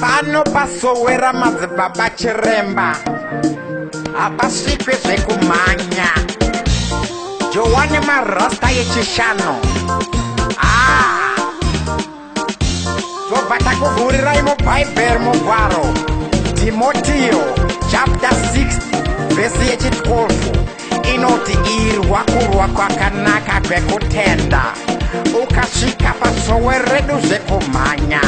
Pano pasowera madzibaba chiremba, hapasvikwe zvekumhanya. Johani marasta yechishanu. Tobva takuvhurirai mubhaibheri mugwaro Timotiyo chapter 6 vhesi yechi12 inoti irwa kurwa kwakanaka kwekutenda, ukasvika pasowe redu zvekumhanya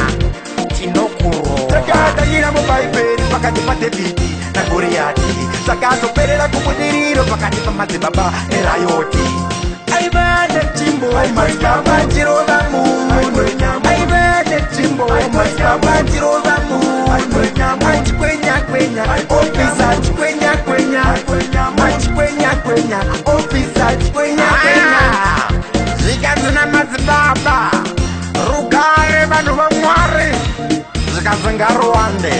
tinokurova. Takatangira mubhaibheri pakati paDhavhidhi naGoriyati, zvakazoperera kubudiriro pakati pamadzibaba erayoti. Aiva netsvimbo madzibaba chirova munhu, aiva netsvimbo madzibaba chirova munhu, achikwenya kwenya ofisa, achikwenya kwenya, achikwenya kwenya ofisa, achikwenya kwenya. Zvikanzi namadzibaba, rugare vanhu vaMwari, zvikanzi ngaruwande.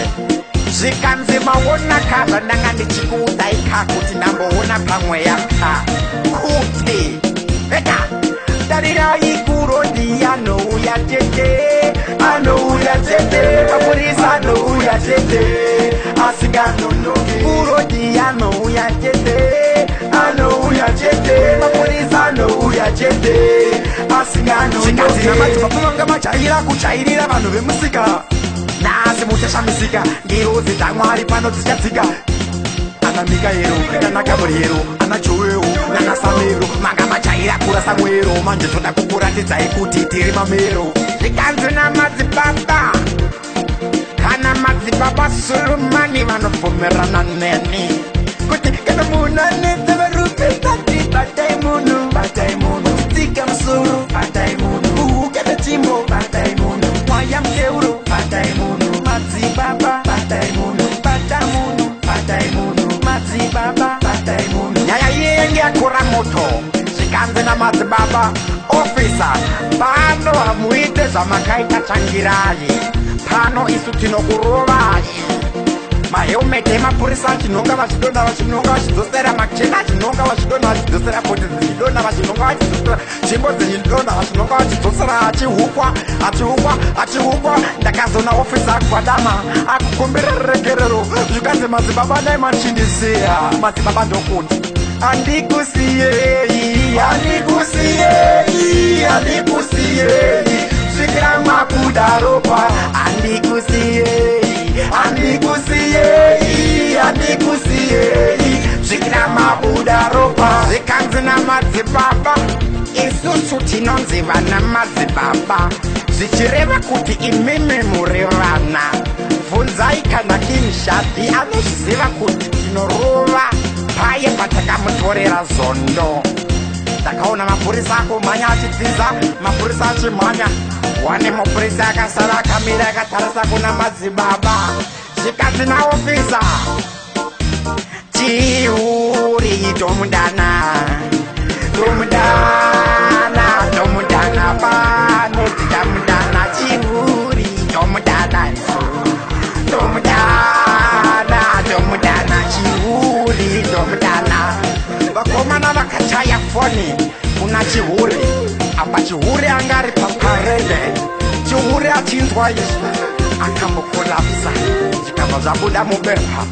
Zvikanzi maona ka zvandanga ndichikuudzai ka kuti ndamboona pamweya ka kuti eka tarirai kurodi anouya chete, anouya chete, mapurisa anouya chete, asinganonoki. Kurodi anouya chete, anouya chete, mapurisa anouya chete, asinganonoki. Zvikanzi namadzibaba vanga majaira kujairira vanhu vemusika, nhasi muchashamisika, ngirozi dzaMwari pano dzichadzika. Ana Mikaero nana Gabriero, ana Joeo nana Samero, manga majaira kurasa mwero, manje toda kukuratidzai kuti tiri mamero. Zvikanzi namadzibaba, kana madzibaba Surumani vanobvumirana neni kuti kana munhu anetsa varume tati batai munhu, batai munhu, tsika musoro, batai munhu, uhuka netsvimbo, batai munhu, mwaya muteuro, batai munhu, madzibaba, batai munhu, bata munhu, batai munhu, madzibaba, batai munhu. Nyaya iye yange yakura moto. Zvikanzi namadzibaba, ofisa, pano hamuite zvamakaita tsvangirai, pano isu tinokurovai. Mahelmeti emapurisa achinonga vachidonha, vachinonga vachidzosera, machena achinonga vachidonha vachidzosera, pfuti dzichidonha vachinonga vachidzosera, tsvimbo dzichidonha vachinonga vachidzosera, achihukwa achihukwa achihukwa. Ndakazona ofisa agwadama akukumbira ruregerero. Zvikanzi madzibaba dai machindisiya. Madzibaba ndokuti handikusiyei, handikusiyei, handikusiyei, svikira mabuda ropa. Handikusiyei, handikusiyei, handikusiyei, svikira mabuda ropa. Zvikanzi namadzibaba, isusu tinonzi vana madzibaba, zvichireva kuti imimi muri vana. Bvunzai kana King Shadhi anozviziva kuti tinorova paye patakamutorera zondo. Ndakaona mapurisa akumhanya achitiza, mapurisa achimhanya. Wane mupurisa akasara akamira akatarisa kuna madzibaba. Zvikanzi naofisa, chihuri tomudana, tomudana, tomudana, pano tichamudana, chihuri tomudana, tomudana, tomudana, chihuri tomudana. Vakomana vakachaya foni kuna chihuri. Apa chihuri anga ari paparede. Chihuri achinzwa izvi akambokolapsa, zvikabva zvabuda mubepa.